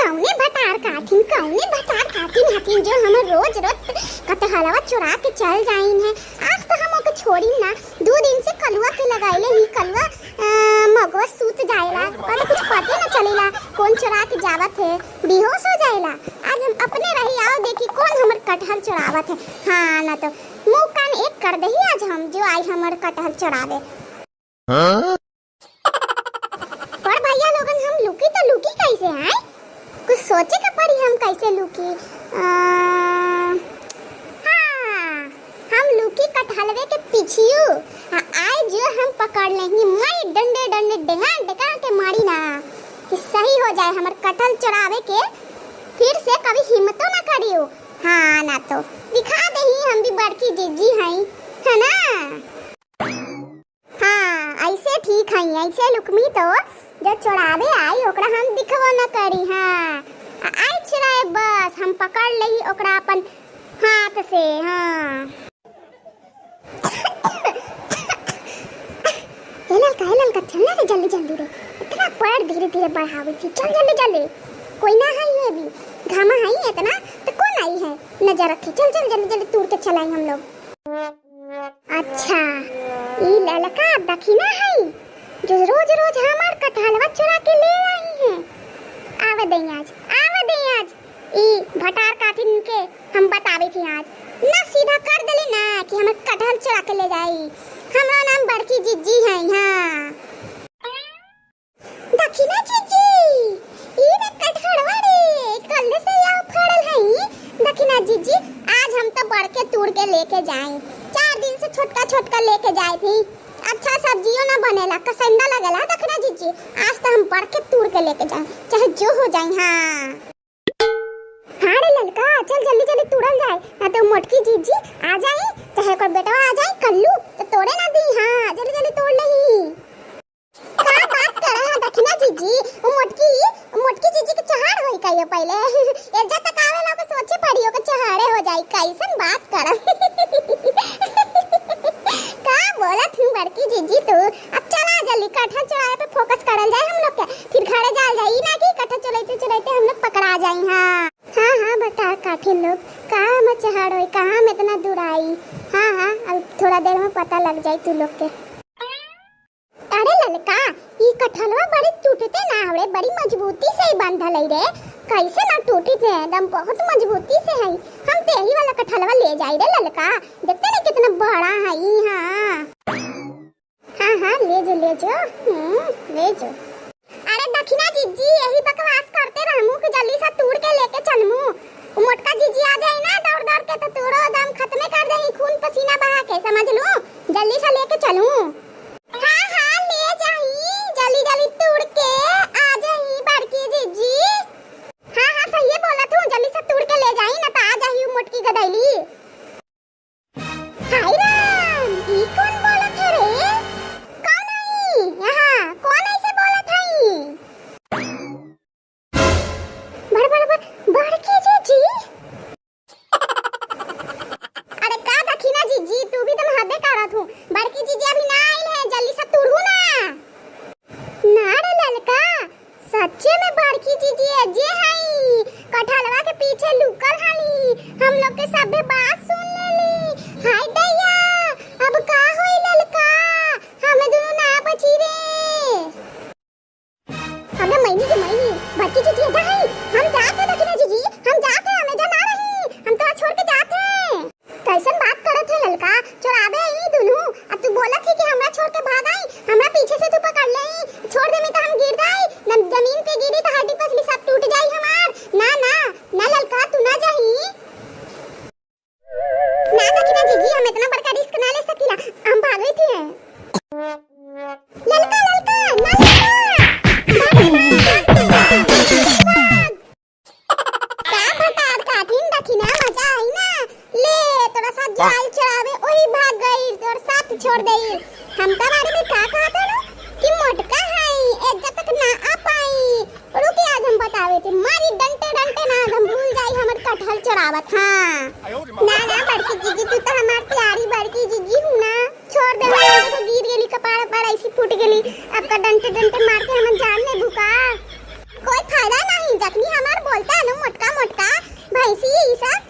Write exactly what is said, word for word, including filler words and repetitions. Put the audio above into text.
कौने भतार काटिन, कौने भतार काटिन हथिन जो हमर रोज रोज कटहलवा चुरा के चल जाइन है। आज तो हम ओके छोड़िन ना, दू दिन से कलुआ के लगाइले ही, कलुआ, अ, मगवा सूत जाएला, ओका तो कुछ पते न चलेला कौन चुरा के जावत है, बेहोश हो जाएला। आज हम अपने रही आओ देखी कौन हमर कटहल चुरावत है। हाँ ना तो मुंह कान एक कर देही आज हम जो आई हमर कटहल चुरावे। हाँ? पर भैया लोगन, हम लुकी तो लुकी कैसे हैं? कुछ सोचे के पड़ी हम कैसे लुकी। अ, हाँ, हम लुकी कटहलवे के पिछियू। आ, आए जो हम पकड़ लेही, मारी डंडे डंडे डेंगा डेंगा के मारी ना कि सही हो जाए हमर कटहल चुरावे के, फिर से कभी हिम्मतो ना करियो। हाँ ना तो दिखा देही हम भी बड़की जिज्जी हई, है ना? हाँ, ऐसे ठीक है, ऐसे लुकमी तो जो चोरावे आई ओकरा हम दिखबो न करी। हाँ, आ-, आई चुराए बस हम पकड़ लई ओकरा अपन हाथ से। हाँ। ए ललका, ए ललका, चल ना रे जल्दी जल्दी रे, इतना पैर धीरे धीरे बढ़ावे थी, चल जल्दी जल्दी, कोई ना है ये भी, घामा है इतना तो कौन आई है, नजर रखी, चल चल जल्दी जल्दी तूड़ के चलाई हम लोग। अच्छा, ई ललका दखिना हई, जो रोज रोज हमार कटहलवा चुरा के ले आई है। आवे दे आज, आवे दे आज। ई भतार काटिन के हम बतावे थी आज। ना सीधा कर देली ना कि हमार कटहल चुरा के ले जाई। हमरा नाम बड़की जिज्जी है, हाँ। दखिना जिज्जी, ई रे कटहरवा रे, कल्ले से याव फड़ल हई। दखिना जिज्जी, आज हम तो बड़के तूड़ के लेके जाई। चार दिन से छोटका छोटका लेके जाए थी। अच्छा सब्जियो ना बनेला, कसंदा लगेला। दखिना जिज्जी, आज तो हम बड़के तूड़ के लेके जाई, चाहे जो हो जाए। हाँ। हाँ रे ललका, चल जल्दी जल्दी तूड़ल जाए, ना तो मोटकी जिज्जी आ जाए, चाहे ओकर बेटवा आ जाए कल्लू, तो तोड़े ना दी। हाँ, जल्दी जल्दी तोड़ लेही। का बात करे है दखिना जिज्जी? उ मोटकी, मोटकी जिज्जी के चहाड़ होई का ये पहिले? एजा तक आवे ला ओके सोचे पड़ी, ओके चहाड़े हो जाई। कैसन बात कर? का बोलत हूँ बड़की जिज्जी तू? अब चला जल्दी कटहल चुरावे पे focus करल जाए हम लोग के, फिर घरे जाल जाए, ई ना कि कटहल चुराते चुराते हम लोग पकड़ा जाए। हाँ हाँ हाँ, भतार काठिन लोग, कहाँ में चहाड़ होई, कहाँ में इतना दूर आई? हाँ हाँ, अब थोड़ा देर में पता लग जाई तू लोग के। अरे ललका, ई कटहलवा बड़ी टूटते ना आवड़े, बड़ी मजबूती से ही बांधल है रे। कैसे ना टूटी थे, एकदम बहुत मजबूती से है। हम तो यही वाला कटहलवा ले जाई रे ललका, देखते ना कितना बड़ा है ई। हाँ हाँ हाँ, ले जो ले जो, हम्म, ले जो। अरे दखिना जिज्जी, यही बकवास करते रहमू कि जल्दी से तूड़ के लेके चलमू। उ मोटका जिज्जी आ जाई ना दौड़ दौड़ के तो तूड़ो दम खत्मे कर देही, खून पसीना बहा के, समझ लू। जल्दी से लेके चलू। हाँ हाँ, ले जाई, जल्दी जल्दी तूड़ के आ जाई बड़की जिज्जी। हाँ हाँ, सही बोलत हूँ, जल्दी से तूड़ के ले जाई ना तो आ जाई उ मोटकी गदैली। हाय राम, ई कौन बोलत है रे? कौन आई? यहाँ कौन ऐसे बोलत है? बड़, बड़, बड़, बड़की जिज्जी। अरे का दखिना जिज्जी, तू भी तुम हदे करत हूँ। बड़की जिज्जी अभी ना आइल है, जल्दी से तूड़ू ना। ना रे ललका, सच्चे में बड़की जिज्जी एजे हई, कटहलवा के पीछे लुकल हली, हम लोग के सभे बात सुन लेली। हाय दैया, अब का होई ललका, हमें दुनू ना बची रे। अबे मैनी के मैनी, बड़की जिज्जी एजा हई, हम जात है दखिना जिज्जी, हम जात है, हम एजा ना रही, हम तोरा छोड़ के जात है। कैसन बात करत है ललका, चोरावे आई दुनू, अब तू बोलत है कि हमरा छोड़ के भाग आई, हमरा पीछे से तू पकड़ ले, छोड़ देमी तो हम गिर जाई, न जमीन पे गिरी तो हड्डी पसली सब टूट जाई हमार। ना ना ना ललका, तू ना जाही। ना दखिना जिज्जी, हम इतना बड़का risk ना ले सकीला, हम भागई थी हैं। ललका ललका ना ललका, भाग, भाग, भाग। का भतार काठिन दखिना, मजा आई ना। ले, तोरा साथ जो आई चोरावे, वही भाग गई, तोर साथ छोड़ देई। हम तो बारे में का कहत हलो कि मोटका हई, एजा तक ना आ पाई। रुके, आज हम बतावे थे, मारी डंटे डंटे ना, आज हम भूल जाई हमर कटहल चढ़ावत, हाँ। ना, ना, बड़की जीजी, तू तो हमार प्यारी बड़की जीजी हू ना। छोड़ दे, हम तो गिर गेली, कपार पर ऐसी फूट गेली। आपका डंटे, डंटे मार के हमन जान लेबू का? कोई फायदा नहीं, जखनी हमार बोलता है ना मोटका, मोटका भैंसी, ई सब